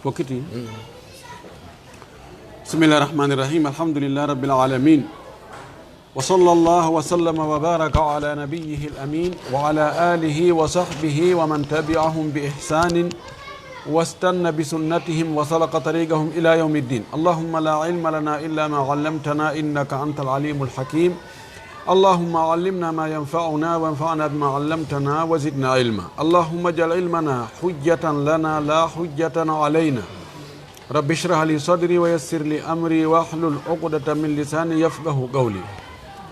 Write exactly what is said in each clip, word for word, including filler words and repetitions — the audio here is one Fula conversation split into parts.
Fokkiti. بسم الله الرحمن الرحيم. الحمد لله رب العالمين. وصلى الله وسلم وبارك على نبيه الأمين وعلى آله وصحبه ومن تبعهم بإحسان واستن بسنتهم وسلك طريقهم إلى يوم الدين. اللهم لا علم لنا إلا ما علمتنا إنك أنت العليم الحكيم. اللهم علمنا ما ينفعنا وانفعنا بما علمتنا وزدنا علما. اللهم اجعل علمنا حجة لنا لا حجة علينا. رب اشرح لي صدري ويسر لي أمري واحلل عقدة من لساني يفقه قولي.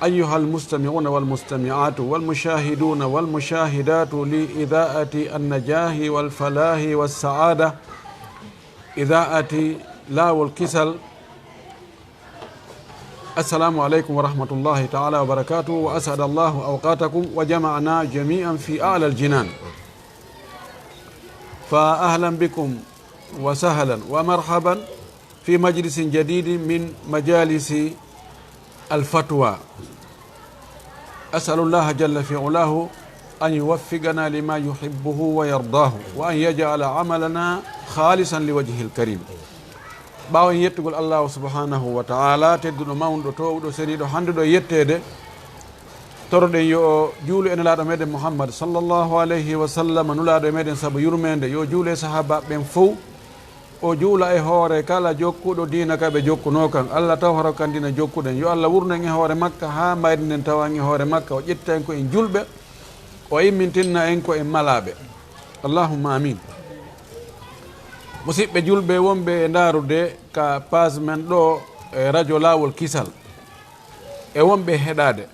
أيها المستمعون والمستمعات والمشاهدون والمشاهدات لإذاعة النجاح والفلاح والسعادة، إذاعة لاو الكسل، السلام عليكم ورحمة الله تعالى وبركاته، وأسعد الله أوقاتكم وجمعنا جميعا في أعلى الجنان. فأهلا بكم وسهلا ومرحبا في مجلس جديد من مجالس الفتوى. أسأل الله جل في علاه أن يوفقنا لما يحبه ويرضاه، وأن يجعل عملنا خالصا لوجهه الكريم. Ɓaawo en yettugol Allahu subhanahu wa ta'ala, tedduɗo, mawnuɗo, toowuɗo, seniiɗo, handuɗo e yetteede, toroɗen yo o juulu e Nelaaɗo meɗen Muhammad sallallahu alayhi wa sallam, nulaaɗo e meɗen sabu yurmeende, yo o juulu e sahaabaaɓe ɓen fow, o juula e hoore kala jokkuɗo diina ka ɓe jokkunoo kan. Allah taw hara kan diina jokkuɗen. Yo Allah wurnu en e hoore makka haa mbayri nden tawa en e hoore makka, o ƴetta en ko en julɓe, o immintinna en ko en malaaɓe. Allahumma amin. Musiɓɓe julɓe wonɓe e ndaarude ka page men ɗo e radio Laawol Kisal, e wonɓe heɗaade,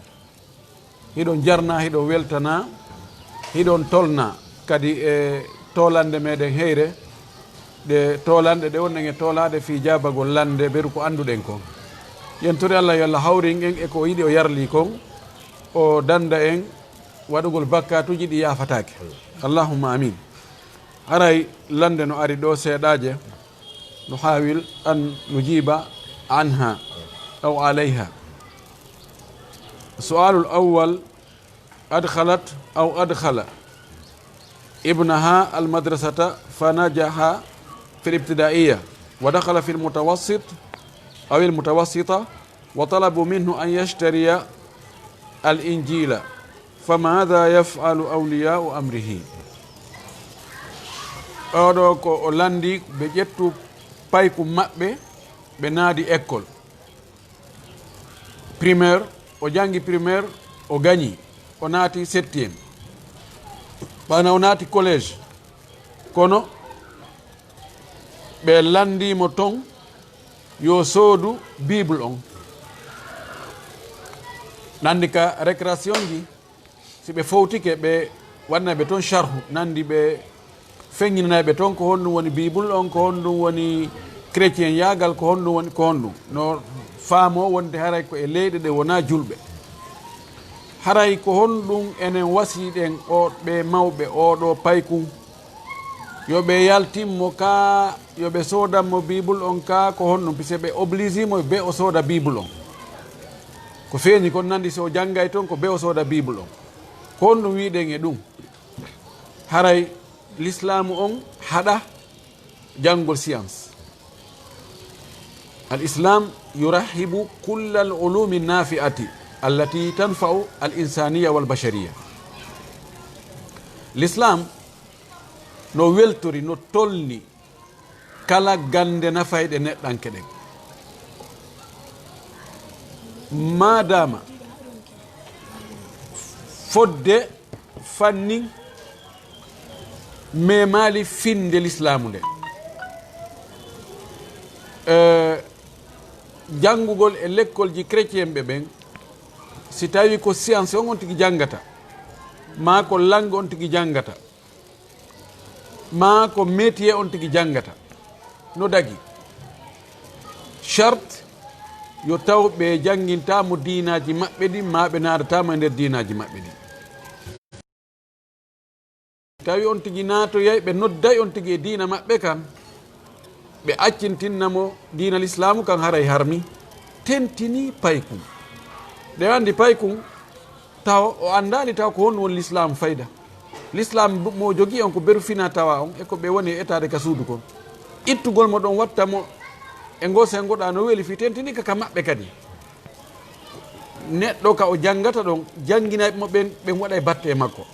hiɗon jarna, hiɗon weltana, hiɗon tolna kadi e tolande meɗen heyre, ɗe tolande ɗe wonɗen e tolaade fii jaabagol lande beru ko annduɗen kon. Yen tori Allah yo Allah hawrin en e ko o yiɗi o yarli kon, o danda en waɗugol bakkatuuji ɗi yaafataake. Allahumma amin. Haray lande no ari ɗo seeɗaaje, نحاول أن نجيب عنها أو عليها. السؤال الأول: أدخلت أو أدخل ابنها المدرسة فنجح في الابتدائية ودخل في المتوسط أو المتوسطة وطلبوا منه أن يشتري الإنجيل، فماذا يفعل أولياء أمره؟ Oɗo ko o landi ɓe ƴettu payku maɓɓe, ɓe naadi école primaire, o jangi primaire, o gañi, o naati septième. Ɓana o naati collège, kono ɓe landimo ton yo soodu Bible on. Nandi ka récréation ji, si ɓe fowtike, ɓe waɗnay ɓe ton sharhu, nandi ɓe feŋŋinanay ɓe ton ko honɗum woni Bible on, ko honɗum woni chrétien yaagal, ko honɗum woni, ko honɗum. No faamo wonde haray ko e leyɗe ɗe wona julɓe. Haray ko honɗum enen wasiɗen o ɓe mawɓe oɗo paykun? Yo ɓe yaltin mo ka, yo ɓe soodan mo Bible on ka, ko honɗum? Puisque ɓe obligé mo be o sooda Bible on. Ko feeñi kon nandi si o jangay ton ko be o sooda Bible on. Ko honɗum wiɗen e ɗum? Haray lislaamu on haɗa jangol science. الإسلام يرحب كل العلوم النافعة التي تنفع الإنسانية والبشرية. L'islam no weltori, no tolni kala gannde nafayɗe neɗɗanke ɗen. Maadaama fodde fannin memaali finde lislaamu nden, eh, janngugol e lekkolji chrétien ɓe ɓen, si tawi ko science on on tigi janngata, maa ko langue on tigi janngata, maa ko métier on tigi janngata, no dagi. Charte yo taw ɓe janngintaa mo diinaaji maɓɓe ɗin, maa ɓe naadataa mo e nder diinaaji maɓɓe ɗin. Tawi on tigi naatoyay, ɓe nodday on tigi e diina maɓɓe kan, ɓe accintinna mo diina lislaamu kan, haray harmi, tentini paykun. Ɗe anndi paykun, taw o anndaali taw ko honɗum woni lislaamu fayda. L'islam mo jogii on ko beru fina tawa on, e ko ɓe woni e etaade ka suudu kon. Ittugol mo ɗon watta mo e ngoo sengoɗaa no weli fii tentini ka, ka maɓɓe kadi. Neɗɗo ka o janngata ɗon, jannginayɓe mo ɓen, ɓen waɗay batte e makko.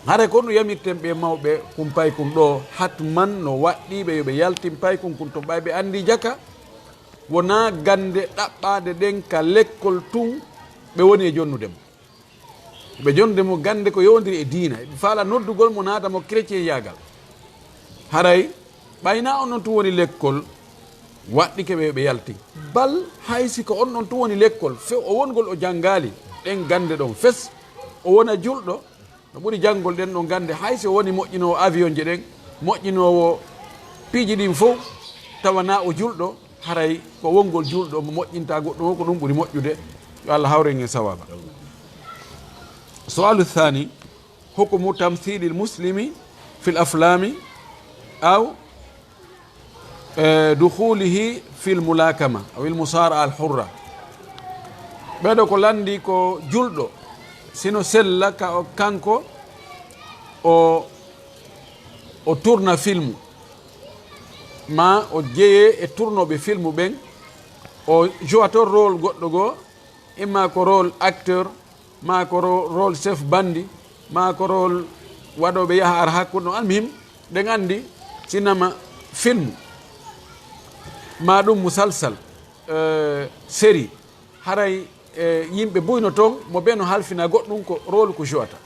Hare ko no yamirten ɓe mawɓe kun pay kun ɗoo, hatman no waɗɗii ɓe yo ɓe yaltin pay kun kun to ɓay ɓe anndi jaka, wonaa gannde ɗaɓɓaade ɗen ka lekkol tun ɓe woni e jonnude mo. Ɓe jonnude mo gannde ko yowondiri e diina, ɓe faala noddugol mo naata mo chrétien yaagal. Haray ɓayna on ɗon tun woni lekkol, waɗɗike ɓe yo ɓe yaltin. Bal hay si ko on ɗon tun woni lekkol, few o wongol o janngaali ɗen gannde ɗon fes, o wona julɗo, no ɓuri janngol ɗen ɗon gannde, hay si o woni moƴƴinoowo avion ji ɗen, moƴƴinoowo piiji ɗin fow, tawa na o julɗo, haray ko wongol julɗo mo moƴƴinta goɗɗo on, ko ɗum ɓuri moƴƴude. Yo Allah hawren en sawaaba. Su'alu thani, hukmu tamthili l-muslimi fi l-aflami aw, eh, dukhulihi fi l-mulakama aw l-musara'a al-hurra. Ɓeɗo ko lanndi ko julɗo, sino sella ka o, kanko o, o tourna filmu, ma o jeye e tournooɓe filmu ɓen, o joua ton rôle goɗɗo goo, imma ko rôle acteur, ma ko ro-, rôle chef bandi, ma ko rôle waɗooɓe yaha ara hakkunde on. Almuhim, ɗen anndi sinama film, ma ɗum musalsal, eh, série, haray, eh, yimɓe buy no ton, mo ɓe no halfina goɗɗum ko rôle ko jouata.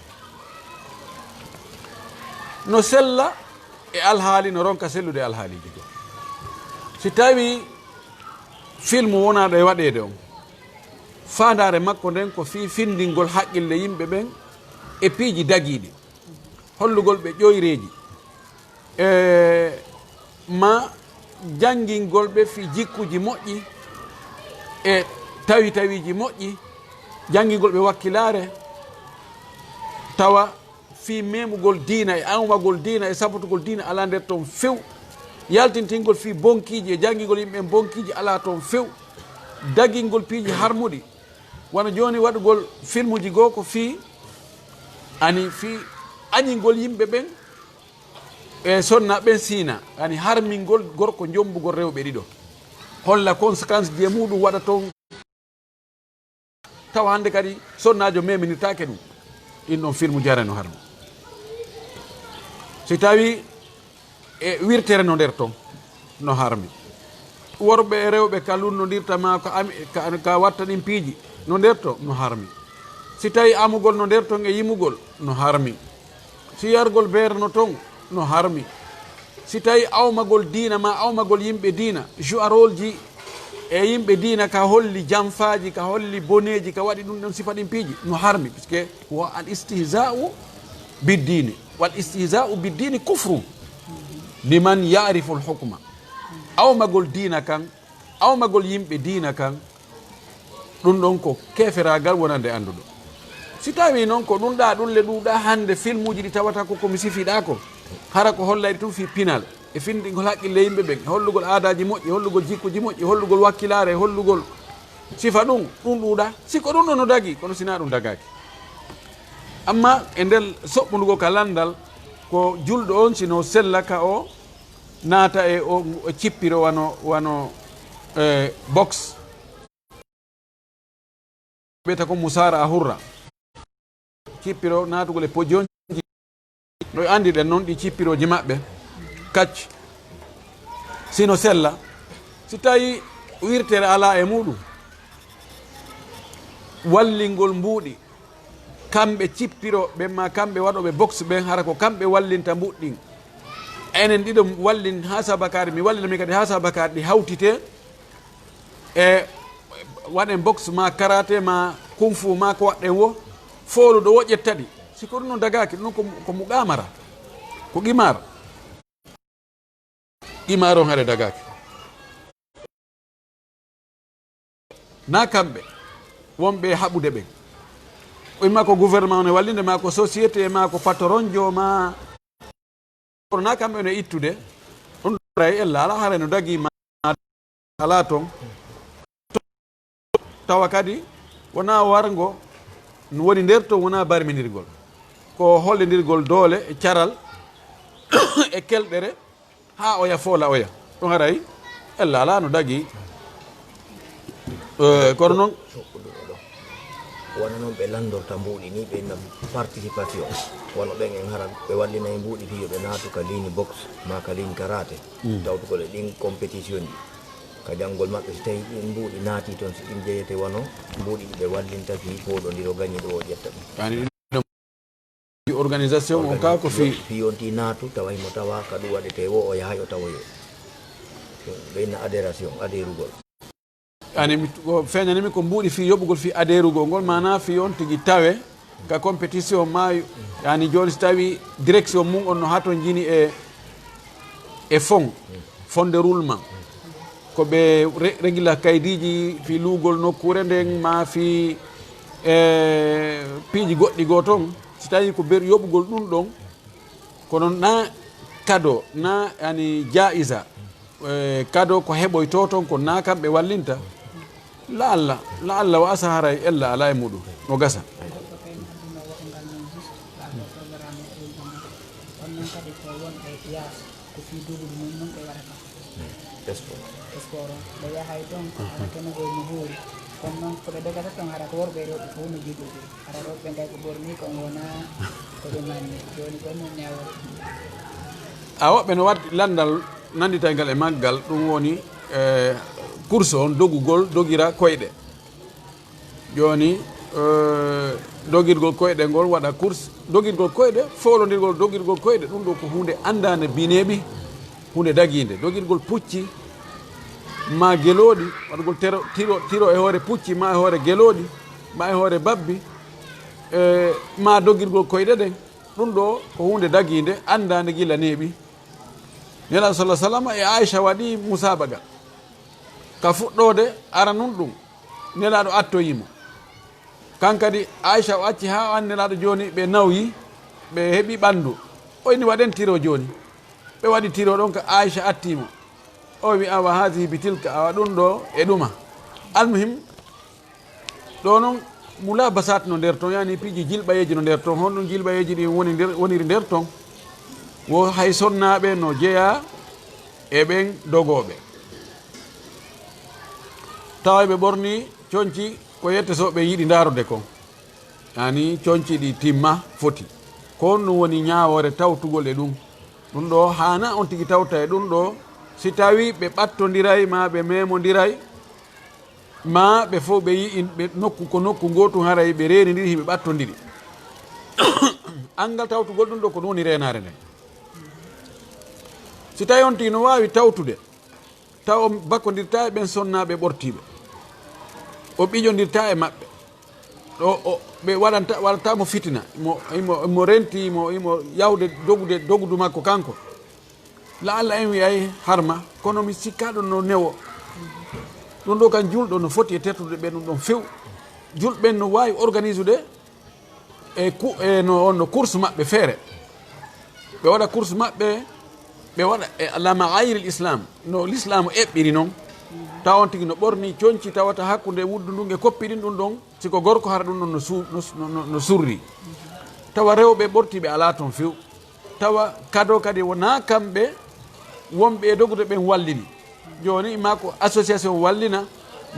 No sella e alhaali, no ronka sellude e alhaaliji goo. Si tawi filmu wonaaɗo e waɗeede on, faandaare makko nden ko fii findingol haqqille yimɓe ɓen e piiji dagiiɗi, hollugol ɓe ƴoyreeji, e ma janngingol ɓe fii jikkuji moƴƴi e tawi tawiiji moƴƴi, janngingol ɓe wakkilaare, tawa fii memugol diina e awmagol diina e sabotugol diina alaa nder ton few, yaltintingol fii bonkiiji e janngingol yimɓe ɓen bonkiiji alaa ton few, dagingol piiji harmuɗi, wano jooni waɗugol filmuji goo ko fii, ani fii añingol yimɓe ɓen e sonna ɓen siina, ani harmingol gorko jombugol rewɓe ɗiɗo, holla conséquence ji e muɗum waɗa ton. Tawa hannde kadi sonnaajo meminirtaake ɗum. Ɗin ɗon filmuji haray no harmi. Si tawi e wirtere no nder ton, no harmi. Worɓe e rewɓe ka lunnondirta ma ka ami-, ka, ka watta ɗin piiji no nder ton, no harmi. Si tawi amugol no nder ton e yimugol, no harmi. Si yargol beere no ton, no harmi. Si tawi awmagol diina ma awmagol yimɓe diina, joua rôle ji e yimɓe diina ka holli janfaaji, ka holli boneeji, ka waɗi ɗum ɗon sifa ɗin piiji, no harmi. Puisque wa al istihza'u bid dini, wal istihza'u bid dini kufru liman ya'rifu al hukma. Awmagol diina kan, awmagol yimɓe diina kan, ɗum ɗon ko keeferaagal wonande annduɗo. Si tawii noon ko ɗum ɗaa ɗum le ɗuuɗaa hannde filmuuji ɗi tawata ko ko mi sifiɗaa ko, hara ko hollayɗi tun fii pinal, e findingol haqqille yimɓe ɓen, e hollugol aadaaji moƴƴi, e hollugol jikkuji moƴƴi, e hollugol wakkilaare, e hollugol sifa ɗum, ɗum ɗuuɗaa. Si ko ɗum ɗon no dagii, kono si naa ɗum dagaaki. Amma e nder soɓɓundugo ka lanndal, ko julɗo on sino sella ka o naata e o, o cippiro wano, wano, eh, box. Ɓeyta ko musaara a hurra. Cippiro naatugol e pojonji. No anndi ɗen noon ɗi cippirooji maɓɓe. Kacc. Sino sella. Si tawi wirtere alaa e muɗum. Wallingol mbuuɗi. Kamɓe cippirooɓe ɓen, ma kamɓe waɗooɓe box ɓen, hara ko kamɓe wallinta mbuuɗi ɗin. Enen ɗiɗo wallin haa sabakaari, mi wallina min kadi haa sabakaari ɗi hawtitee. E waɗen box ma karaté ma kung fu ma ko waɗɗen wo, fooluɗo wo ƴetta ɗi. Si ko ɗum no dagaaki, ɗum ko, ko muqamara. Ko qimar. Qimar on haɗe dagaaki. Na kamɓe wonɓe haɓude ɓen. Ko imma ko gouvernement on e wallinde, ma ko société, ma ko patronjo, ma kono na kamɓe on e ittude. Ɗum ɗo ray ella ala, haray no dagii ma ala ton. Tawa kadi wona warngo woni nder ton, wona barminirgol. ko hollindirgol doole e caral e kelɗere haa oya foola oya. Ɗum haray ella alaa no dagi. Eh, kono noon, Wano noon ɓe lanndorta mbuuɗi nii, ɓe inna participation. Wano ɓen en hara ɓe wallinay mbuuɗi fii yo ɓe naatu ka ligne boxe maa ka ligne karaté, tawtugol e ɗin compétition ji. Ka janngol maɓɓe, si tawii ɗin mbuuɗi naatii ton, si ɗin jeyete wano mbuuɗi ɗi ɓe wallinta fii fooɗondiro, gañiiɗo o ƴetta ɗum. Yaani, organisation on ka ko fii. Fii yontii naatu, tawa himo tawaa ka ɗum waɗetee woo, o yaha yo tawoyee. Ɗum ɓe inna adhération, adhérugol. Ani mi, ko feeñani mi ko mbuuɗi fii yoɓugol fii adhérugol ngol, maanaa fii on tigi tawe ka compétition maa, yani jooni si tawii direction mum on no hatonjini e, e fond, fonds de roulement. Ko ɓe re-, regila kaydiiji fii luugol nokkuure nden maa fii, e, piiji goɗɗi goo ton. Si tawii ko ber yoɓugol ɗum ɗon, kono na kado, na yani jaiza, e, kado ko heɓoytoo ton, ko na kamɓe wallinta. Laalla, laalla wa asa haray ella alaa e muɗum. No gasa. Goɗɗo kay no adduno woto ngal noon juste par rapport programme o ɗum ɗum. Kono noon kadi ko wonɓe yaas, ko fii dugudu mum noon ɓe waɗata. Sport o, ɓe yahay toon, hara kene goy no hoori. Kono noon ko ɓe dogata toon, hara ko worɓe e rewɓe fof no jogii ɗum. Hara rewɓe kay ko ɓorni, ko wona, ko ɗum anni. Jooni ko noon ñaawori. A woɓɓe no waɗi lanndal nannditaygal e maggal, ɗum woni, eh, course on dogugol, dogira koyɗe. Jooni, eh, dogirgol koyɗe ngol waɗa course, dogirgol koyɗe, foolondirgol dogirgol koyɗe, ɗum ɗo ko huunde anndaande bineeɓi, huunde dagiinde. Dogirgol pucci, maa gelooɗi, waɗugol tero, tiro, tiro e hoore pucci, maa e hoore gelooɗi, maa e hoore babbi, eh, maa dogirgol koyɗe ɗen, ɗum ɗo ko huunde dagiinde, anndaande gila neeɓi. Nelaaɗo sallallaahu alayhi wa sallam e Aisha waɗi musaabaqa. Ka fuɗɗoode, aranun ɗum, Nelaaɗo attoyi mo. Kan kadi, Aisha o acci haa o anndi Nelaaɗo jooni ɓe nawyi, ɓe heɓi ɓanndu. O inni waɗen tiro jooni. Ɓe waɗi tiro ɗon ka Aisha atti mo. O wi awa haadihi bi tilka, awa ɗum ɗo e ɗuma. Almuhim, ɗo noon mulabasat no nder toon, yani piiji jilɓayeeji no nder toon. Honɗum jilɓayeeji ɗin woni nder, woniri nder toon? Wo hay sonnaaɓe no jeyaa e ɓen dogooɓe. Tawa ɓe ɓorni conci ko yette so ɓe yiɗi ndaarude kon. Yani conci ɗi timma foti. Ko honɗum woni ñaawoore tawtugol e ɗum? Ɗum ɗo haana on tigi tawta e ɗum ɗo, si tawii ɓe ɓattondiray maa ɓe memondiray, maa ɓe fof ɓe yi'i ɓe nokku ko nokku ngootu, haray ɓe reenindiri, hiɓe ɓattondiri. Anngal tawtugol ɗum ɗo ko ɗum woni reenaare nden. Si tawii on tigi no waawi tawtude, taw o bakkondirtaa e ɓen sonnaaɓe ɓortiiɓe, o ɓijondirtaa e maɓɓe, ɗo o, ɓe waɗanta, waɗataa mo fitina, mo, imo, imo renti, imo, imo yawde dogude, dogudu makko kanko. Laalla en wiyay harma, kono mi sikkaa ɗum no newo. Ɗum ɗo kan julɗo no foti e tertude ɓe ɗum ɗon few. Julɓe ɓen no waawi organisude e ku-, e no, on no course maɓɓe feere. Ɓe waɗa course maɓɓe, ɓe waɗa e ala ma'ayiril Islam, no Lislaamu eɓɓiri non. Tawa on tigi no ɓorni conci tawata hakkunde wuddu ndun e koppi ɗin ɗum ɗon, si ko gorko hara ɗum ɗon no su-, no, no, no, no surri. Tawa rewɓe ɓortiiɓe alaa toon few. Tawa kado kadi wonaa kamɓe wonɓe e dogude ɓen wallini. Jooni maa ko association wallina,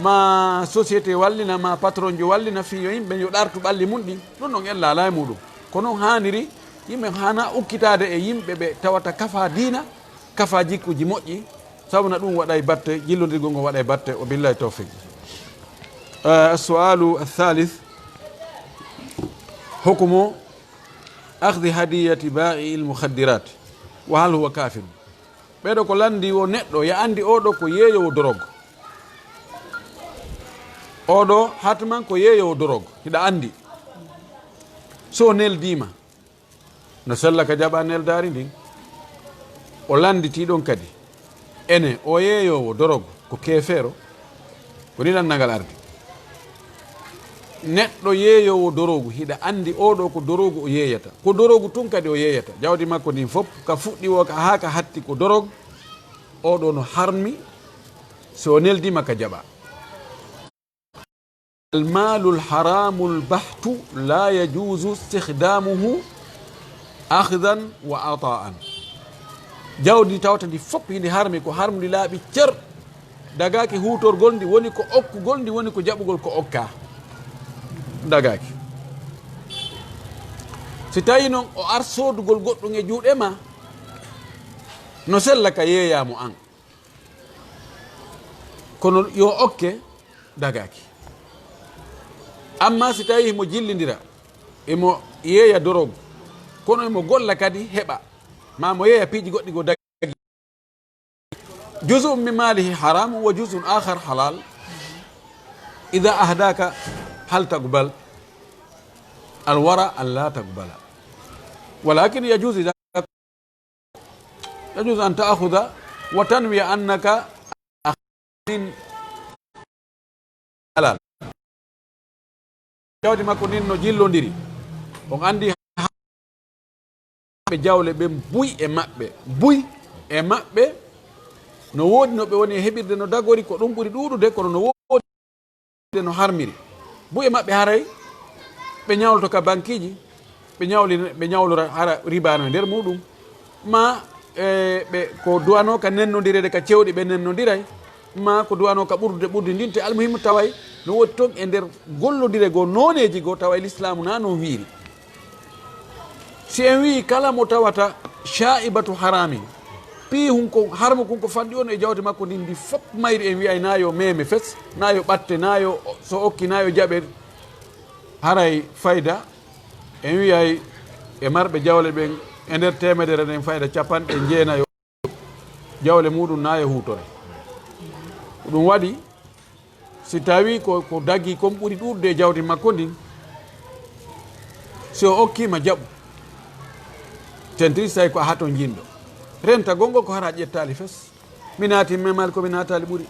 maa société wallina, maa patron jo wallina fii yo yimɓe yo ɗartu ɓalli mum ɗin. Ɗum ɗon ella alaa e muɗum. Ko non haaniri, yimɓe haana ukkitaade e yimɓe ɓe tawata kafa diina, kafa jikkuji moƴƴi, sabuna ɗum waɗay batte, jillondirgol ngol waɗay batte. O billahi tawfiq. Eh, su'alu athalith, hukumu akhdi hadiyati ba'i al mukhaddirat, wa hal huwa kafir? Ɓeɗo ko lanndi wo neɗɗo, ya anndi oɗo ko yeeyowo dorog. Oɗo hatman ko yeeyowo dorog, hiɗa anndi. So neldiima, no sella ka jaɓa neldaari ndin. O lannditi ɗon kadi. Ene, o yeeyowo dorog ko keefeero? Ko ni lanndal ngal ardi. Neɗɗo yeeyoowo doroogu, hiɗa anndi oɗo ko doroogu o yeeyata. Ko doroogu tun kadi o yeeyata. Jawdi makko ndin fof, ka fuɗɗi woo ka haa ka hatti ko doroogu, oɗo no harmi, so o neldiima ka jaɓa. Al maalul haraamul bahtu laa yajuuzu istihdamuhu Akhdan wa ata'an. Jawdi tawata ndi fof hinde harmi, ko harmundi laaɓi cer. Dagaaki huutorgol ndi, woni ko okkugol ndi, woni ko jaɓugol ko okkaa. Dagaaki. Si tawi noon o ar soodugol goɗɗum e juuɗe ma, no sella ka yeeyaa mo an. Kono yo okke, dagaaki. Amma si tawi mo jillindira, emo yeeya dorogu, kono emo golla kadi heɓa, ma mo yeeya piiji goɗɗi go dagi. Juz'un min malihi haramun wa juz'un akhar halal. Idha ahdaka hal taqbal? Al wara an la taqbala. Walakin yajuz idha يجوز أن تأخذ وتنوي أنك أخذت من حلال. Jawdi makko ndin no jillondiri. On anndi ɓe jawle ɓen buy e maɓɓe. Buy e maɓɓe no woodi no ɓe woni e heɓirde no dagori, ko ɗum ɓuri ɗuuɗude, kono no woodi no harmiri. Buy e maɓɓe haray ɓe ñawloto ka bankiiji, ɓe ñawli-, ɓe ñawlora hara riba no e nder muɗum. Ma, e, ɓe ko duwano ka nennondireede ka cewɗi ɓe nennondiray. Ma ko duwano ka ɓurdude ɓurdi ndin, te almuhimmu taway no woodi toon e nder gollondire goo nooneeji goo taway lislaamu na no wiiri. Si en wi'i kala mo tawata sha'ibatu haramin, piihun ko harmu kun ko fanɗi on e jawdi makko ndin, ndi fof mayri en wi'ay na yo meeme fes, na yo ɓatte, na yo so okki, na yo jaɓe. Haray fayda, en wi'ay e marɓe jawle ɓen e nder teemedere nden fayda capanɗe jeenayo jawle muɗum na yo huutore. Ko ɗum waɗi, si tawi ko, ko dagi kon ɓuri ɗuuɗude e jawdi makko ndin, si o okkiima jaɓu, tentiri si tawi ko a hato njiɗɗo. Rentagol ngol ko hara ƴettaali fes. Mi naati memaali ko mi naataali ɓuri.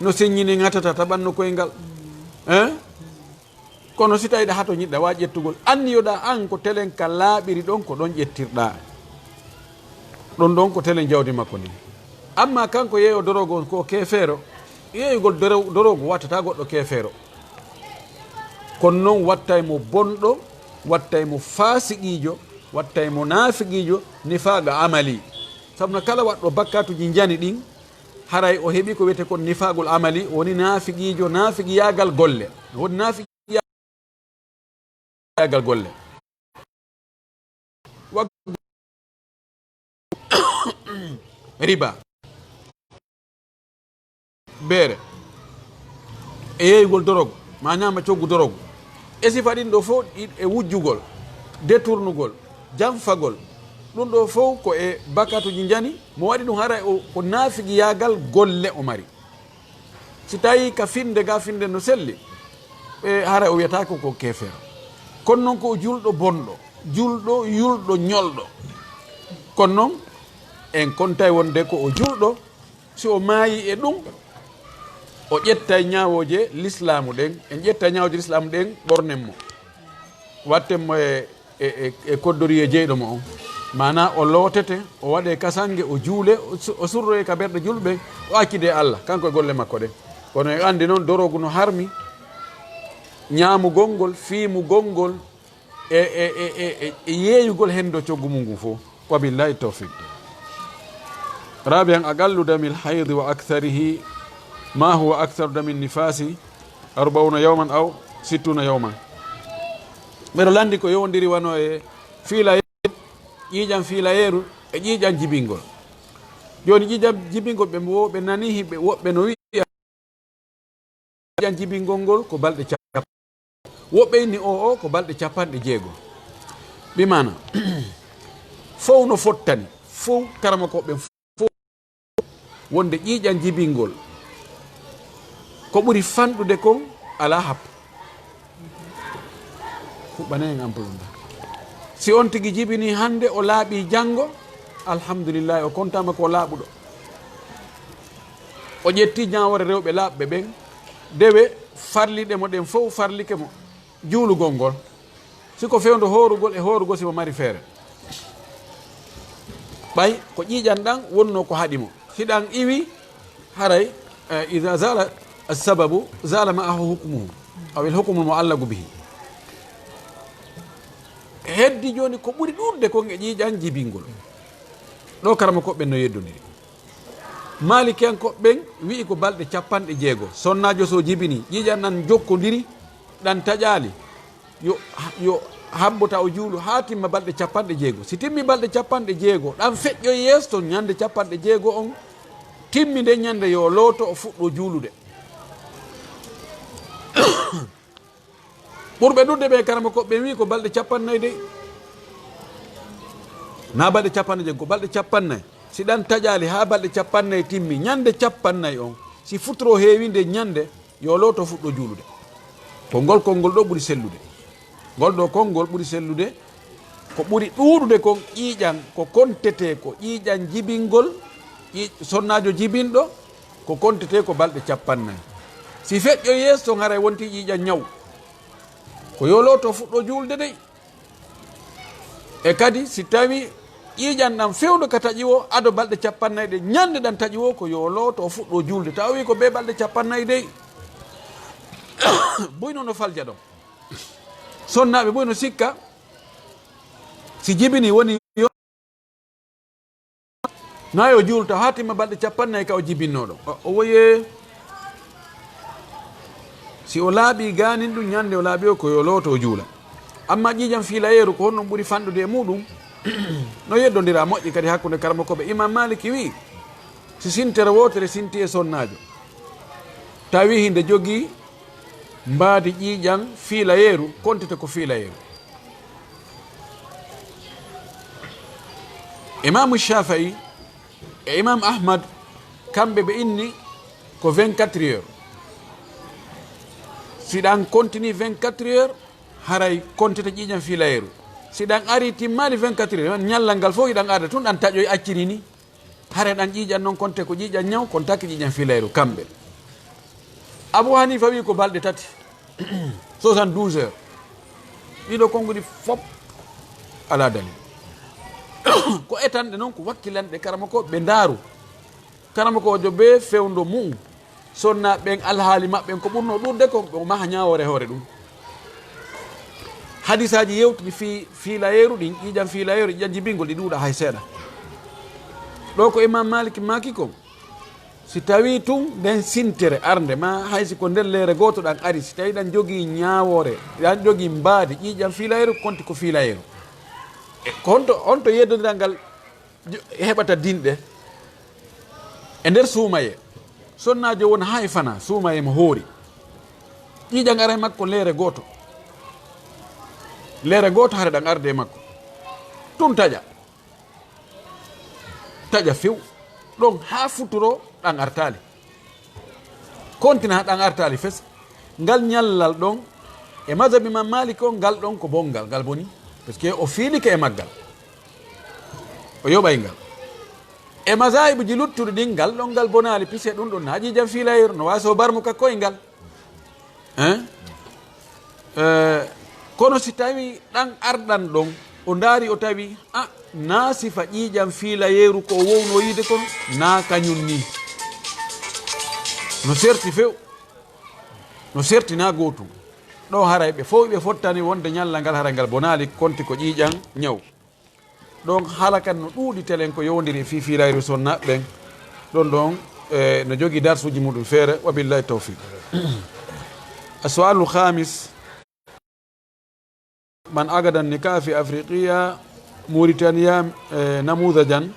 No seññini ŋatata taɓanno koyngal. Hein? Kono si tawi ɗa hato ñiɗɗa wa ƴettugol, anniyoɗa an ko telen ka laaɓiri ɗon, ko ɗon ƴettirɗa. Ɗon ɗon ko telen jawdi makko ndin. Amma kanko yeeyo dorogo on ko keefeero, yeeyugol doro-, dorogo wattata goɗɗo keefeero. Kono noon wattay mo bonɗo, wattay mo faasiqiijo, wattay mo naafiqiijo, nifaaqa amali. Sabu no kala waɗɗo bakkatuji njani ɗin, haray o heɓi ko wiyetee kon nifaaqul amali, woni naafiqiijo, naafiqiyaagal golle. Woni naafiqi- gal golle. Wa-, riba. Beere. E yeeyugol dorogu, ma ñaama coggu dorogu. E sifa ɗin ɗo fof, ɗi-, e wujjugol, deturnugol, janfagol. Ɗum ɗo fof ko e bakatuji njani, mo waɗi ɗum haray o, ko naafiqiyaagal golle o mari. Si tawi ka finde ga finde no selli, e hara o wiyata ko, ko keefeero. Kono noon ko o julɗo bonɗo, julɗo, yulɗo, ñolɗo. Kono noon en kontay wonde ko o julɗo, si o maayi e ɗum, o ƴettay ñaawooje lislaamu ɗen, en ƴettay ñaawooje lislaamu ɗen, ɓornen mo. Watten mo e e, e, e koddoriye jeyɗo mo on. Maanaa o lootete, o waɗe kasange, o juule, o su-, o surroye ka ɓerɗe julɓe, o accide e Allah, kanko e golle makko ɗen. Kono en anndi noon dorogu no harmi, ñaamugol ngol, fiimugol ngol, e, e, e yeeyugol henndo coggu mum ngun fof. Wa billahi tawfiq. Rabian, aqallu damil haydi wa aktharihi, ma huwa aktharu damin nifasi, arba'una yawman aw sittuna yawman. Mbeɗo lanndi ko yowondiri wano e fiila yeeru, ƴiiƴam fiila yeeru e ƴiiƴam jibingol. Jooni ƴiiƴam jibingol ɓe wo-, ɓe nani himɓe woɓɓe no wi'a ƴiiƴam jibingol ngol ko balɗe capanɗe. Woɓɓe inni o, o ko balɗe capanɗe jeego. Bi maana, fow no fottani, fow karamokooɓe fow wonde ƴiiƴam jibingol ko ɓuri fanɗude kon alaa happu. Huɓɓane en ampulunda. Si on tigi jibini hannde, o laaɓi janngo, alhamdulillahi, o kontaama ko laaɓuɗo. O ƴetti ñaawoore rewɓe laaɓɓe ɓen, dewe farliɗe mo ɗen fow farlike mo. Juulugol ngol, si ko fewndo hoorugol e hoorugol si mo mari feere. Ɓay ko ƴiiƴan ɗan wonno ko haɗi mo. Si ɗan iwi, haray, eh, iza zala sababu, zala ma'ahu hukmuhu. Aw il hukmu mu'allaqu bihi. E, Heddi jooni ko ɓuri ɗuuɗude kon e ƴiiƴan jibingol. Ɗo karamokooɓe ɓen no yeddondiri. Maalikiyankooɓe ɓen wi'i ko balɗe capanɗe jeego. Sonnaajo so jibini, ƴiiƴan ɗan jokkondiri, ɗan taƴaali, yo, yo habbo ta o juulu haa timma balɗe capanɗe jeego. Si timmi balɗe capanɗe jeego, ɗan feƴƴoy yeeso ton ñande capanɗe jeego on, timmi nden ñande yo looto o fuɗɗo juulude. Ɓurɓe ɗuuɗude ɓe karamokooɓe ɓen wi'i ko balɗe capannay dey. Na balɗe capannay jeego, ko balɗe capannay. Si ɗan taƴaali haa balɗe capannay timmi, ñande capannay on, si futuro heewi nde ñande, yo looto fuɗɗo juulude. Ko ngol konngol ɗo ɓuri sellude. Ngol ɗo konngol ɓuri sellude. Ko ɓuri ɗuuɗude kon ƴiiƴan, ko kontetee ko ƴiiƴan jibingol, ƴi-, sonnaajo jibinɗo, ko kontetee ko balɗe capannay. Si feƴƴoy yeeso ton haray wonti ƴiiƴan ñaw. Ko yo looto fuɗɗo juulde dey. E kadi si tawi ƴiiƴan ɗan fewndo ka taƴi woo, ado balɗe capannay ɗe ñande ɗan taƴi woo, ko yo looto o fuɗɗo juulde. Tawi ko bee balɗe capannay dey. Buy no no falja ɗon. Sonnaaɓe buy no sikka, si jibini woni yo, na yo juulta haa timma balɗe capannay ka o jibinnoo ɗon. O, o woyee, si o laaɓi gaanin ɗum ñande o laaɓi o, ko yo looto o juula. Amma ƴiiƴan fiilayeeru ko honno ɓuri fanɗude e muɗum? No yeddondira moƴƴi kadi hakkunde karamokooɓe. Imam Maliki wi'i, si sintere wootere sinti e sonnaajo, tawi hinde jogii mbaadi ƴiiƴan fiilayeeru, kontete ko fiilayeeru. Imaamu Shaafi'i e Imam Ahmad, kamɓe ɓe inni ko vingt-quatre heures. Si ɗan continue vingt-quatre heures, haray kontete ƴiiƴan fiilayeeru. Si ɗan ari timmaali vingt-quatre heures, ñallal ngal fof hiɗan arde tun ɗan taƴoy acciri ni. Hare ɗan ƴiiƴan non konte ko ƴiiƴan ñaw, kon taki ƴiiƴan fiilayru kamɓe. Abu Hanifa wi ko balɗe tati, soixante-douze heures. Ɗiɗo konguɗi fop alaa dalil. Ko etanɗe non ko wakkilanɗe karamoko ɓe ndaaru. Karamoko ojo bee fewndo mu'um. Sonna ɓen alhaali maɓɓen ko ɓurno ɗuuɗude ko ɓe maha ñaawoore hoore ɗum. Hadisaaji yewtuɗi fii fiilayeeru ɗin, ƴiiƴan fiilayeeru, ƴiiƴan jibingol ɗi ɗuuɗa hay seeɗa. Ɗo ko Imam Malik maaki ko, si tawi tun nden sintere arnde ma hay si ko nder leere gooto ɗan ari, si tawi ɗan jogii ñaawoore, ɗan jogii mbaadi, ƴiiƴan fiilayeeru, konti ko fiilayeeru. E ko honto, honto yeddondiral ngal jo-, heɓata dinɗe e nder suumaye. Sonnaajo won haa e fana, suumaye mo hoori. Ƴiiƴan ara e makko leere gooto. Leere gooto hare ɗan arde e makko. Tun taƴa. Taƴa few. Ɗon haa futuro ɗan artaali. Kontina ɗan artaali fes. Ngal ñallal ɗon, e mazhabi Imam Malik on, ngal ɗon ko bongal, ngal boni. Parce que o fiilike e maggal. O yoɓay ngal. E mazhabuji luttuɗi ɗin, ngal ɗon, ngal bonaali, puisque ɗum ɗon na ƴiiƴan fiilayru, no waawi so barmu ka koyngal. Hein? Eh, kono si tawi ɗan arɗan ɗon, o ndaari o tawi, a, na sifa ƴiiƴan fiilayeeru ko o wowno yiide kon, na kañum ni. No serti few. No serti na gootum. Ɗo haray ɓe fow ɓe fottani wonde ñalla ngal haray ngal bonaali, konti ko ƴiiƴan ñaw. Ɗon haala kan no ɗuuɗi telen ko yowondiri e fii fiilayru sonnaaɓe ɓen. Ɗon ɗon, eh, no jogii darsuuji muɗum feere. Wa billahi tawfiq. السؤال الخامس: من عقد النكاح في أفريقيا موريتانيا، آه، نموذجا،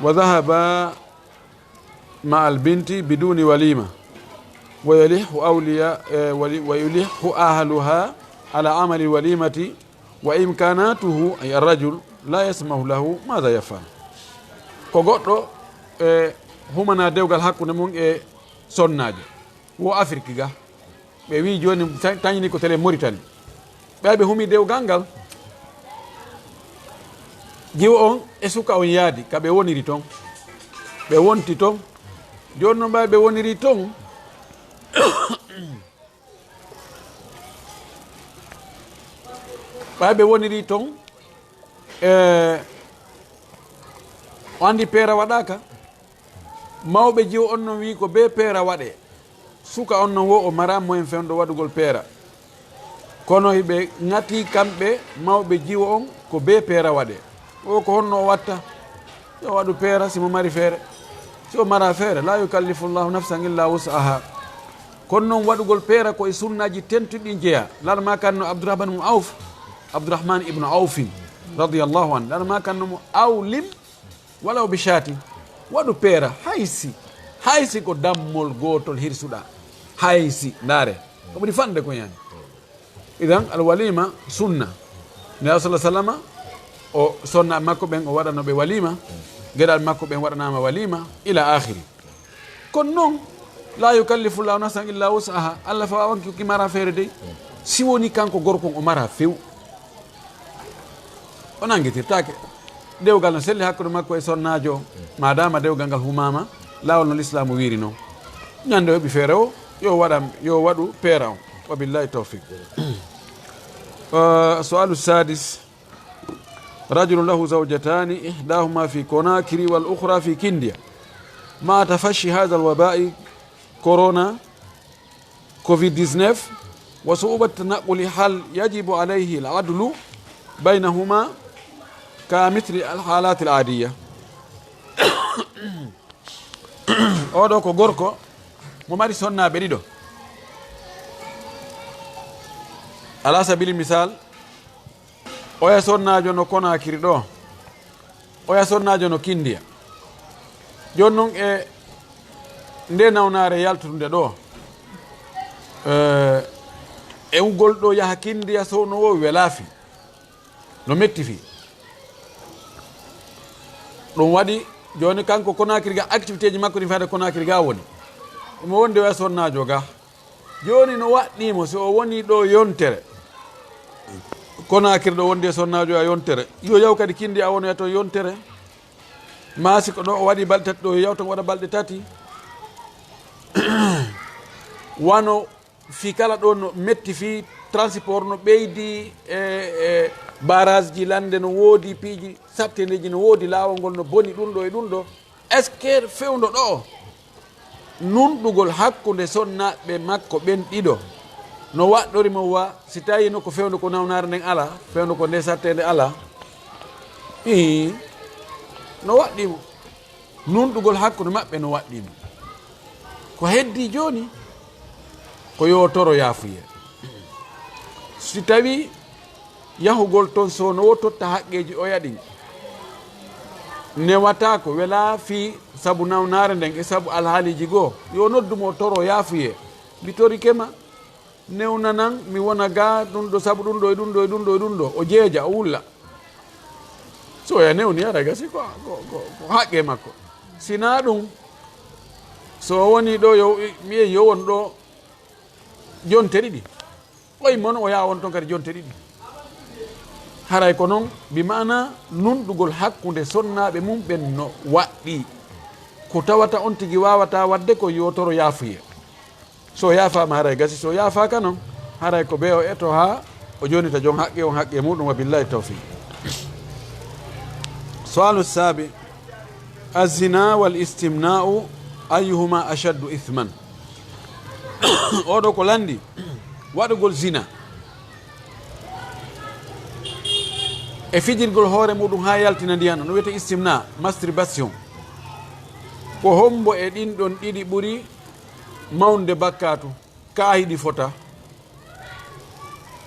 وذهب مع البنت بدون وليمة، ويلح أولياء، آه، ولي-، ويلح أهلها على عمل الوليمة، وإمكاناته، أي الرجل، لا يسمح له، ماذا يفعل؟ Ko goɗɗo, e, humana dewgal hakkunde mum e sonnaajo. Wo Afrik ga. Ɓe wi'i jooni ta-, tañini ko tele Mauritanie. Ɓe ɓe humi dewgal ngal. Jiwo on e suka on yaadi ka ɓe woniri ton. Ɓe wonti ton. Jooni non ɓay ɓe woniri ton. Ɓay ɓe woniri ton. E, o anndi peera waɗaaka. Mawɓe jiwo on non wi'i ko bee peera waɗee. Suka on non wo o maraa moyen fewndo waɗugol peera. Kono hiɓe ŋati kamɓe mawɓe jiwo on ko bee peera waɗe. O ko honno o watta? Yo waɗu peera si mo mari feere. Si o mara feere, la yukallifu Allahu nafsan illa wus'aha. Kono non waɗugol peera ko e sunnaaji tentuɗi jeya. Lana ma kanno Abdurrahman ibn Auf, Abdurrahman ibn Aufin, radiyallahu anhu. Lana ma kanno mo awlim walaw bi shati. Waɗu peera, haysi, haysi ko dammol gootol hirsuɗa. Haysi, ndaare. Ko ɓuri fanɗe ko yani. Idan, al walima sunna. Nela sallallahu alaihi wasallam, o sonna makko ɓen, o waɗano ɓe walima. Geɗal makko ɓen waɗanama walima, ila akhiri. Kono non, la yukallifu Allahu nafsan illa wus'aha. Allah fa wawanki ki mara feere dey. Si woni kanko gorko on o mara few. O nangitirtaake. Dewgal no selli hakkunde makko e sonnaajo, maadaama dewgal ngal humaama, laawol no Lislaamu wiiri non. Ñande o heɓi feere o, yo waɗam, yo waɗu peera on. Wa billahi tawfiq. Eh, su'alu sadis. Rajulun lahu zawjatani, ihdahuma fi Konakiri wal ukhra fi Kindia. Ma tafashi hadha al waba'i corona, covid dix-neuf, wa su'ubati tanaquli, hal yajibu alayhi al adlu baynahuma ka mithli al halati al adiya? Oɗo ko gorko mo mari sonnaaɓe ɗiɗo. Ala sabili misal, oya sonnaajo no Konakiri ɗo, oya sonnaajo no Kindiya. Jooni non e nde nawnaare yaltude ɗo, eh, e ugol ɗo yaha Kindiya sowno o welaa fii. No metti fii. Ɗum waɗi jooni kanko Konakiri ga, activité ji makko ɗin faade Konakiri ga woni. Omo wondi oya sonnaajo ga. Jooni no waɗɗii mo si o woni ɗo yontere. Konakiri ɗo wondi e sonnaajo a yontere. Yo yaw kadi Kindiya woni e ton yontere. Maa si ko ɗo o waɗi balɗe tati ɗo, yo yaw ton waɗa balɗe tati. Wano fii kala ɗo no metti fii transport no ɓeydi e, e barrage ji lande no woodi, piiji sattendeji no woodi, laawol ngol no boni ɗum ɗo e ɗum ɗo. Est-ce que fewndo ɗo nunɗugol hakkunde sonnaaɓe makko ɓen ɗiɗo no waɗɗori mo wa si tawii no ko fewndo ko nawnaare nden alaa, fewndo ko nde sattende alaa? Ii, no waɗɗii mo. Nunɗugol hakkunde maɓɓe no waɗɗii mo. Ko heddii jooni, ko yo toro yaafuyee. Si tawii yahugol ton so no wo totta haqqeeji oya ɗin newataako, welaa fii sabu nawnaare nden e sabu alhaaliiji goo, yo noddu mo toro yaafuyee. Mi torike ma, newnanan mi wona ga ɗum ɗo, sabu ɗum ɗo e ɗum ɗo e ɗum ɗo e ɗum ɗo. O jeeja, o wulla. So oya newni, ara gasi ko, ko, ko, ko haqqe makko. Sinaa ɗum, so o woni ɗo, yo, mi yi'ay yo won ɗo jonte ɗiɗi. O imma non o yaha won ton kadi jonte ɗiɗi. Haray ko non, bi maana nunɗugol hakkunde sonnaaɓe mum ɓen no waɗɗii. Ko tawata on tigi waawataa waɗde ko yo toro yaafuyee. So yaafaama haray gasi, so yaafaaka non, haray ko bee o eto haa o jonita jon haqqe on haqqe muɗum, wa billahi tawfiq. Su'alu sabi, azina wal istimna'u ayyuhuma ashaddu ithman? Oɗo ko landi, waɗugol zina e fijirgol hoore muɗum haa yaltina ndiyan, no wiyete istimna, masturbation. Ko hombo e ɗin ɗon ɗiɗi ɓuri mawnde bakkaatu? Kaa hiɗi fota?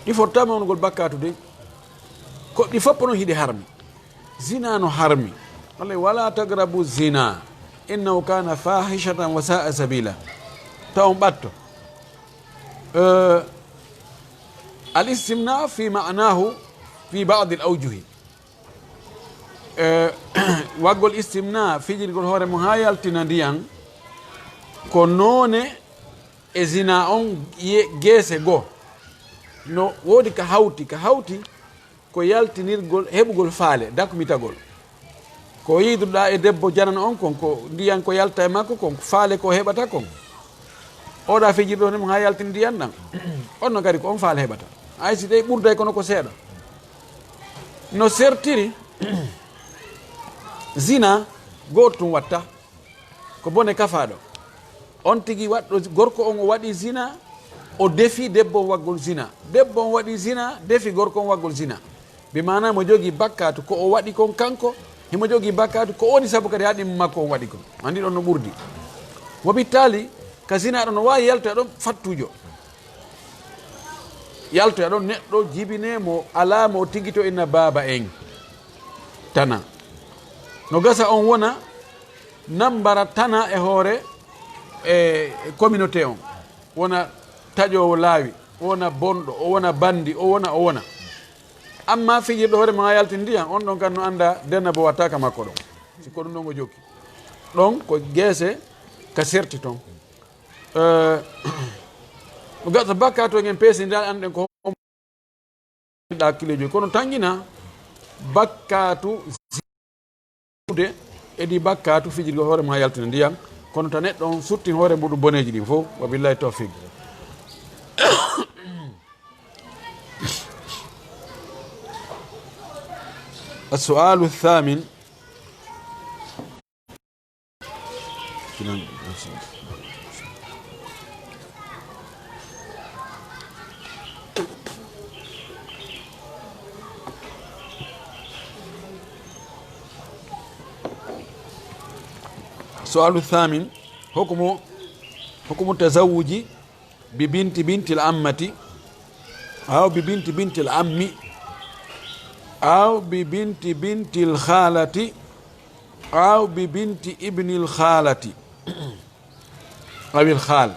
Ɗi fotta mawnugol bakkaatu dey. Ko ɗi foppo non hiɗi harmi. Zina no harmi. Allah, wala taqrabu zina, innahu kana fahishatan wa sa'a sabila. Taw on ɓatto. Eh, al istimna fi ma'nahu fi ba'd al awjuhi. Eh, waggol istimna, fijirgol hoore mum haa yaltina ndiyan, ko noone e zina on ye-, geese goo. No woodi ka hawti, ka hawti ko yaltinirgol, heɓugol faale, dakmitagol. Ko yiiduɗaa e debbo janano on kon, ko ndiyan ko yalta e makko kon, faale ko heɓata kon. Oɗa fijirɗo hono mum haa yaltini ndiyan ɗan. On no kadi ko on faale heɓata. Hay si tawii ɓurday kono ko seeɗa. No sertiri, zina gooto tun watta. Ko bone kafaaɗo. On tigi waɗɗo, gorko on o waɗi zina, o defi debbo on waggol zina. Debbo on waɗi zina, defi gorko on waggol zina. Bi maana mo jogii bakkaatu ko o waɗi kon kanko, himo jogii bakkaatu ko woni sabu kadi haa ɗimmo makko on waɗi kon. Anndi ɗon no ɓurdi. Wo bittaali, ka zina ɗon no waawi yaltoya ɗon fattuujo. Yaltoya ɗon neɗɗo jibinee mo alaa mo o tigito inna baaba en. Tana. No gasa on wona nambara tana e hoore e communauté on. Wona taƴoowo laawi, o wona bonɗo, o wona banndi, o wona, o wona. Amma fijirɗo hoore ma yalti ndiyan, on ɗon kan no annda denna bo watta ka makko ɗon. Si ko ɗum ɗon o jokki. Ɗon ko geese ka serti ton. Eh, gasa bakkaatu en peesi nda anɗen ko ɗa hakkileejo. Kono tanƴina bakkaatu zinude e ɗi bakkaatu fijirgo hoore ma yaltina ndiyan. Kono ta neɗɗo on sutti hoore muɗum boneeji ɗin fof. Wa billahi tawfiq. السؤال الثامن. السؤال الثامن، حكم، حكم التزوج ببنت بنت العمة، أو ببنت بنت العم، أو ببنت بنت الخالة، أو ببنت ابن الخالة، أو الخال.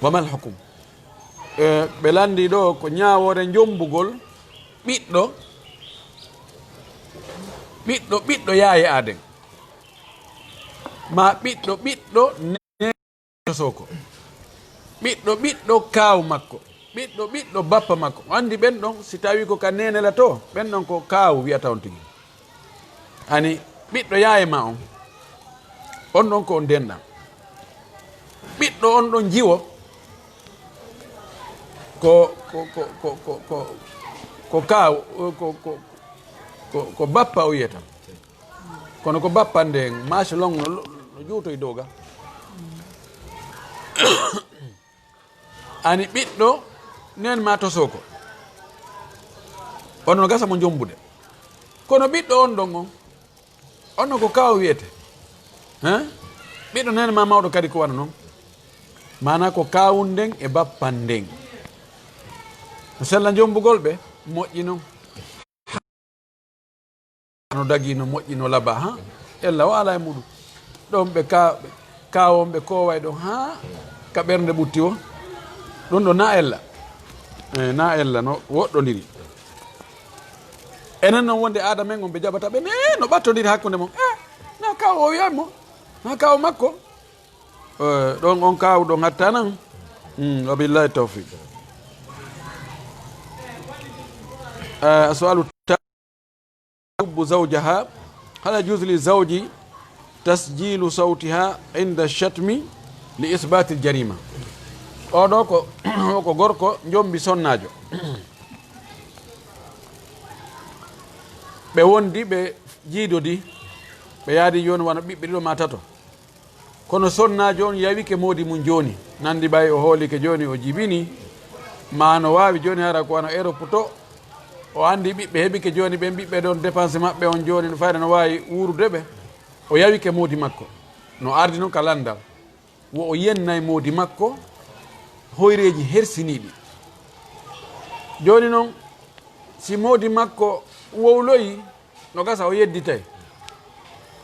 وما الحكم؟ E, ɓe lanndii ɗo ko ñaawoore njombugol ɓiɗɗo, ɓiɗɗo, ɓiɗɗo yaaye aaden, maa ɓiɗɗo, ɓiɗɗo Sooko. Ɓiɗɗo, ɓiɗɗo kaaw makko. Ɓiɗɗo, ɓiɗɗo bappa makko. O anndi ɓen ɗon, si tawii ko ka neene la to, ɓen ɗon ko kaaw wi'ata on tigi. Ani, ɓiɗɗo yaaye ma on. On ɗon ko on denɗan. Ɓiɗɗo on ɗon jiwo. Ko, ko, ko kaaw, ko, ko, ko, ko bappa o wiyata. Kono ko bappande en, maaso long no, no juutoy dow ga. Ani ɓiɗɗo neen ma to Sooko. Ono no gasa mo jombude. Kono ɓiɗɗo on ɗon on, on no ko kaaw wiyete. Hein? Ɓiɗɗo neen ma mawɗo kadi ko wano non. Maana ko kaawun nden e bappan nden. No sella jombugol ɓe, moƴƴi non. No dagi, no moƴƴi, no laba, ha? Ella o alaa e muɗum. Ɗon ɓe ka-, ɓe kaawon ɓe kooway ɗon, ha? Ka ɓernde ɓutti o. Ɗum ɗo na ella. Eh, na ella, no woɗɗondiri. Enen non wonde aada men on ɓe jaɓata ɓe, ne, no ɓattondiri hakkunde mon. Eh, na kaaw o wi'ay mo. Na kaaw makko. Eh, ɗon on kaaw ɗon hatta nan. Hmm, wa billahi tawfiq. Eh, su'alu ta-, hubbu zawjaha. Hal yajuzu li zawji tasjilu sawtiha inda shatmi li isbatil jarima? Oɗo ko, ko gorko jombi sonnaajo. Ɓe wondi, ɓe jiidodi, ɓe yaadi jooni wano ɓiɓɓe ɗiɗo ma tato. Kono sonnaajo on yawike moodi mum jooni. Nandi ɓay o hoolike jooni, o jibini. Ma no waawi jooni hara ko wano Europe to. O andi ɓiɓɓe heɓike jooni, ɓen ɓiɓɓe ɗon dépense maɓɓe on jooni no fayda no waawi wuurude ɓe. O yawike moodi makko. No ardi non ka landal. Wo o yennay moodi makko hoyreeji hersiniiɗi. Jooni non, si moodi makko wowloyi, no gasa o yedditay.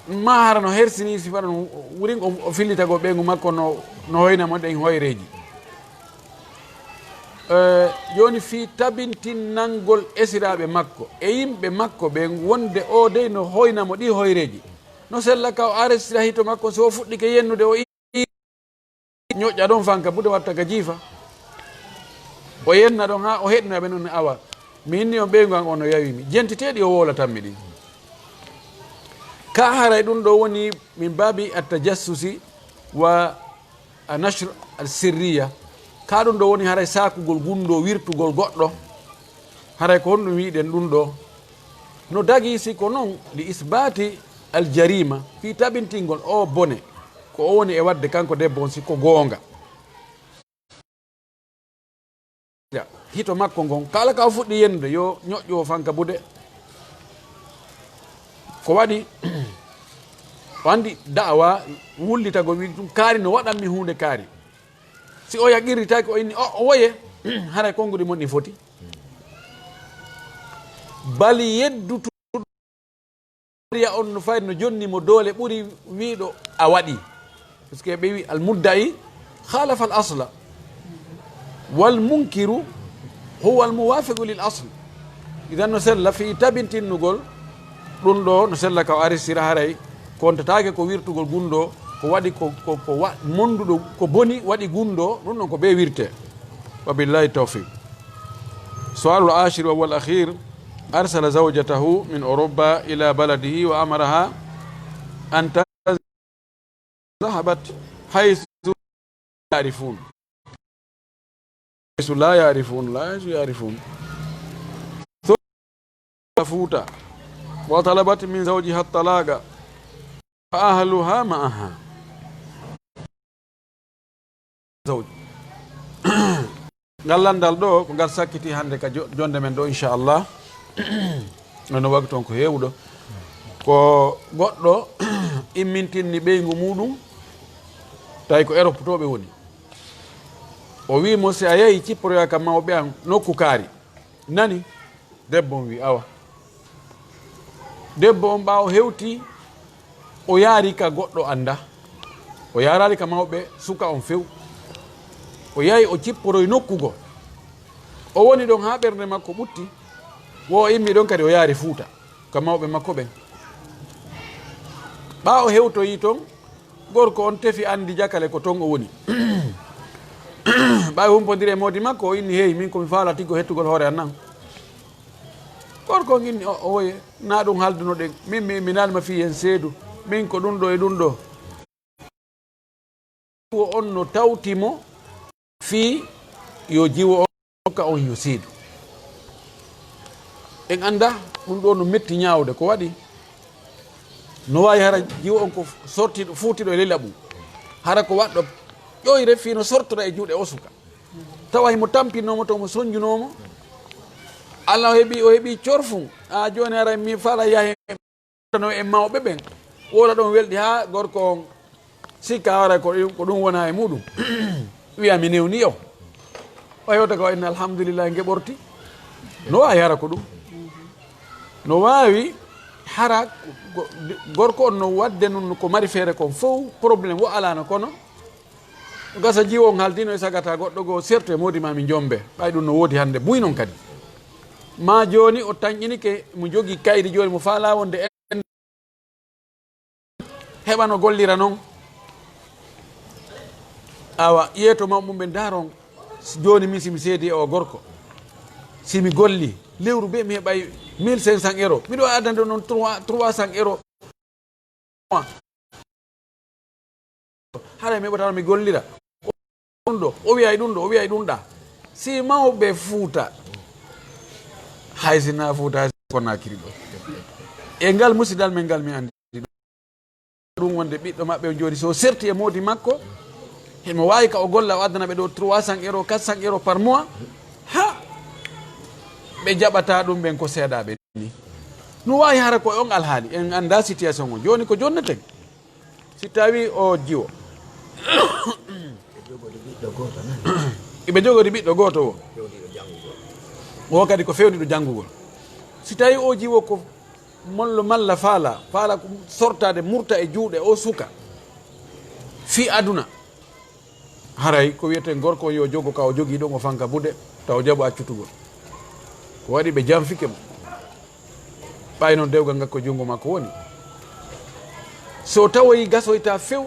Ma hara no hersinii sifa non, wurin o, o fillita go ɓeyngu makko no, no hoyna mo ɗen hoyreeji. Eh, jooni fii tabintinnangol esiraaɓe makko e yimɓe makko ɓen wonde o dey no hoyna mo ɗi hoyreeji. No sella ka o arestira hito makko, so o fuɗɗike yennude o ñoƴƴa ɗon fanka buda watta ka jiifa. O yenna ɗon haa o heɗina ɓe non awa. Mi inni on ɓeyngu an on no yawi mi. Jentiteeɗi o wowlatanmi ɗin. Ka haray ɗum ɗo woni min baabi at-tajassusi wa an-nashr al-sirriya. Ka ɗum ɗo woni haray saakugol gunndoo wirtugol goɗɗo. Haray ko honɗum wi'ɗen ɗum ɗo? No dagii si ko non li isbaati al-jarima, fii tabintingol o bone, ko o woni e waɗde kanko debbo on si ko goonga. hito makko ngon, kala ka o fuɗɗi yennude, yo ñoƴƴu o fanka bude. Ko waɗi, o anndi da'awa wullitagol, wi ɗum kaari no waɗan mi huunde kaari. Si o ya qirritaaki, o inni, "O, o woye, haray konngudi mon ɗi foti." Bali yeddutu ya on no fayde no jonni mo doole ɓuri wiiɗo a waɗi. Parce que ɓe wi al mudda'i khalafa al asla. Wal munkiru huwa al muwafiqu lil asl. Idan no sella fii tabintinnugol ɗum ɗo, no sella ka o arisira haray kontataake ko wirtugol gunndo, ko waɗi ko, ko, ko wa-, monduɗo, ko boni waɗi gunndo, ɗum ɗon ko bee wirte. Wa billahi tawfiq. Su'alul ashir wa huwa al akhir, arsala zawjatahu min Uruba ila baladihi wa amaraha an ta-, zahabat haythu yarifun. Haythu la yarifun, la haythu yarifun. Thumma Fuuta, wa talabat min zawjiha talaqa, wa ahluha ma'aha. Zawj. Ngal lanndal ɗo, ko ngal sakkiti hannde ka jo-, jonde men ɗo, inchallah. No waktu on ko heewuɗo. Ko goɗɗo immintinni ɓeyngu muɗum, tawi ko Europe to ɓe woni. O wi mo, "Si a yahi cipporoya ka mawɓe an nokku kaari." Nani? Debbo on wi, "Awa." Debbo on ɓaawo hewti, o yaari ka goɗɗo annda. O yaaraali ka mawɓe suka on few. O yahi, o cipporoy nokku go. O woni ɗon haa ɓernde makko ɓutti. Wo o immi ɗon kadi, o yaari Fuuta ka mawɓe makko ɓen. Ɓaawo hewtoyi ton, gorko on tefi anndi jakale ko ton o woni. Ɓaawo humpondiri e moodi makko, o inni, "Hey, min ko mi faala tiggo hettugol hoore an nan." Gorko on inni, "O, o woye, na ɗum haldunoɗen. Min mi, mi naali ma fii en seedu. Min ko ɗum ɗo e ɗum ɗo." Wo on no tawti mo fii yo jiwo on hokka on yo seedu. En annda ɗum ɗo no metti ñaawde ko waɗi. No waawi hara jiwo on ko sortiiɗo, fuutiiɗo e ley laɓu. Hara ko waɗɗo ƴoyre fii no sortora e juuɗe o suka. Tawa himo tampinoo mo to mo sonjunoo mo. Alla o heɓi, o heɓi corfun. A jooni hara mi faala yahe no e mawɓe ɓen. Woola ɗon welɗi haa gorko on sikka hara ko ɗum, ko ɗum wona e muɗum. Wiya mi newni o. O hewta ko inna alhamdulillah nge ɓorti. No waawi hara ko ɗum. No waawi hara go-, gorko on no waɗde nun ko mari feere kon fow, problème wo alaano kono. Gasa jiwo on haldino e sagata goɗɗo goo, sertu e moodi ma mi jombe. Ɓay ɗum no woodi hannde, buy non kadi. Ma jooni o tanƴinike, mo jogii kaydi jooni, mo faalaa wonde en heɓa no gollira non. Awa, yeeto mawɓe mum ɓe ndaron, jooni min si mi seedi e o gorko, si mi golli, lewru be mi heɓay mille cinq cents euros. Miɗo addande non trois, trois cents euros. Haray mi heɓata mi gollira. Ɗum ɗo, o wiyay ɗum ɗo, o wiyay ɗum ɗa. Si mawɓe Fuuta, hay si na Fuuta, hay si Konakiri ɗo. E ngal musidal men ngal mi anndi ɗum wonde ɓiɗɗo maɓɓe on jooni so serti e moodi makko, himo waawi ka o golla o addana ɓe ɗo trois cents euros, quatre cents euros par mois. Ha! Ɓe jaɓata ɗum ɓen ko seeɗaaɓe ni. No waawi hara ko on alhaali, en annda situation o. Jooni ko jonneten. Si tawi o jiwo. Iɓe jogori ɓiɗɗo gooto wo. Wo kadi ko fewniɗo janngugol. Si tawi o jiwo ko mollo malla faala, faala ko sortaade murta e juuɗe o suka. Fii aduna. Haray ko wiyeten gorko yo jogo ka o jogii ɗon o fanka buɗe, taw jaɓo accutugol. Ko waɗi ɓe janfike mo. Ɓay noon dewgal ngal ko junngo makko woni. So tawoyi gasoyta few,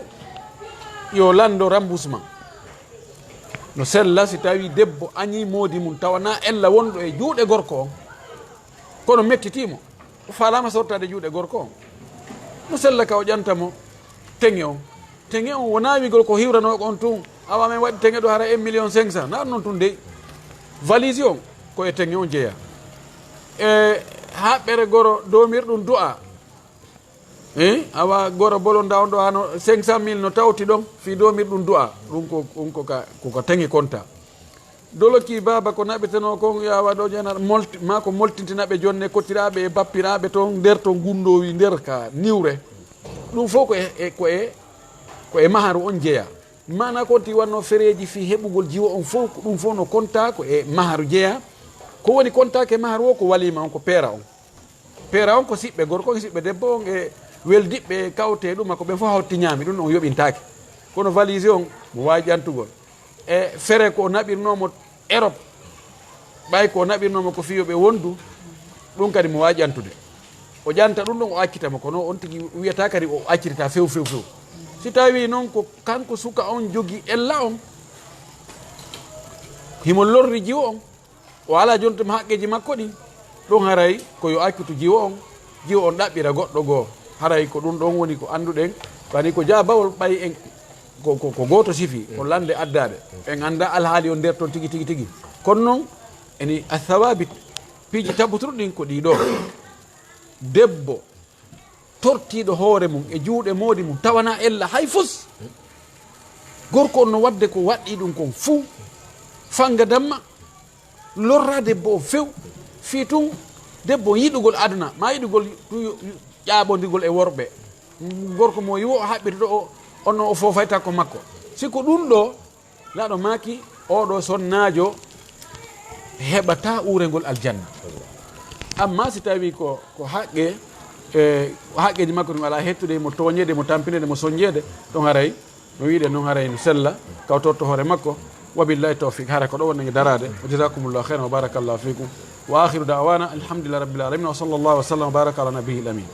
yo lanndo remboursement. No sella si tawi debbo añi moodi mum tawa na ella wonɗo e juuɗe gorko on. Kono mettitii mo. O faalaama sortaade juuɗe gorko on. No sella ka o ƴanta mo teŋe on. Teŋe on wonaa wiigol ko hiwranoo on tun. Awa men waɗi teŋe ɗo hara un million cinq cents. Na ɗum noon tun dey. Valise on ko e teŋe on jeyaa. E haɓɓere goro doomirɗum du'a. Eh, awa goro bolonda on ɗo hano cinq cent mille no tawti ɗon fii doomirɗum du'a. Ɗum ko, ɗum ko ka, ko ka teŋe konta. Doloki baaba ko naɓetenoo kon, yawa ɗo ƴanar molti, maa ko moltintinaɓe jonne, kottiraaɓe e bappiraaɓe ton nder ton gunndoowi nder ka niwre. Ɗum fof ko e, e, ko e, ko e maharu on jeyaa. Maanaa konti wannoo fereeji fii heɓugol jiwo on fof, ko ɗum fof no kontaa ko e maharu jeyaa. Ko woni kontaake maharu o ko waliima on, ko peera on. Peera on ko siɓɓe gorko, on siɓɓe debbo on e weldiɓɓe e kawte e ɗuma ko ɓen fof hawti ñaami, ɗum on yoɓintaake. Kono valise on mo waawi ƴantugol. E fere ko naɓirnoo mo Europe, ɓay ko naɓirnoo mo ko fii yo ɓe wondu, ɗum kadi mo waawi ƴantude. O ƴanta ɗum ɗon, o accita mo, kono on tigi wiyata kadi o accitata few, few, few. Si tawii noon ko kanko suka on jogi ella on, himo lorri jiwo on, o alaa jonte mo haqqeeji makko ɗin, ɗum haray ko yo accutu jiwo on, jiwo on ɗaɓɓira goɗɗo goo. Haray ko ɗum ɗon woni ko annduɗen, wani ko jaabawol ɓay en ko, ko, ko gooto sifi, ko lande addaade. En annda alhaali on nder ton tigi, tigi, tigi. Kono noon, eni a sawaabit, piiji tabutuɗi ɗin ko ɗii ɗoo. Debbo tortiiɗo hoore mum e juuɗe moodi mum, tawanaa ella hay fus. Gorko on no waɗde ko waɗɗii ɗum kon fuu, fanga damma, lorra debbo on few, fii tun debbo on yiɗugol aduna, maa yiɗugol tun yo-, yo-, ƴaaɓondirgol e worɓe. Gorko mo yiwo o haɓɓitoto o, on o foofayta ko makko. Si ko ɗum ɗoo, Laaɗo maaki, oɗo sonnaajo heɓataa uurengol aljanna. Amma si tawii ko, ko haqqe, e, haqqeeji makko ɗin alaa hettude, mo tooñeede, mo tampineede, mo soñjeede, ɗon haray, no wiide noon haray no sella, kaw torto hoore makko. Wa billahi tawfiq, hara ko ɗo wonnange daraade. Wa jazakumullahu khairan wa barakallahu fikum. Wa akhiru da'wana, alhamdulillahi rabbil alamin, wa sallallahu wa sallam wa baraka ala nabiyil amin.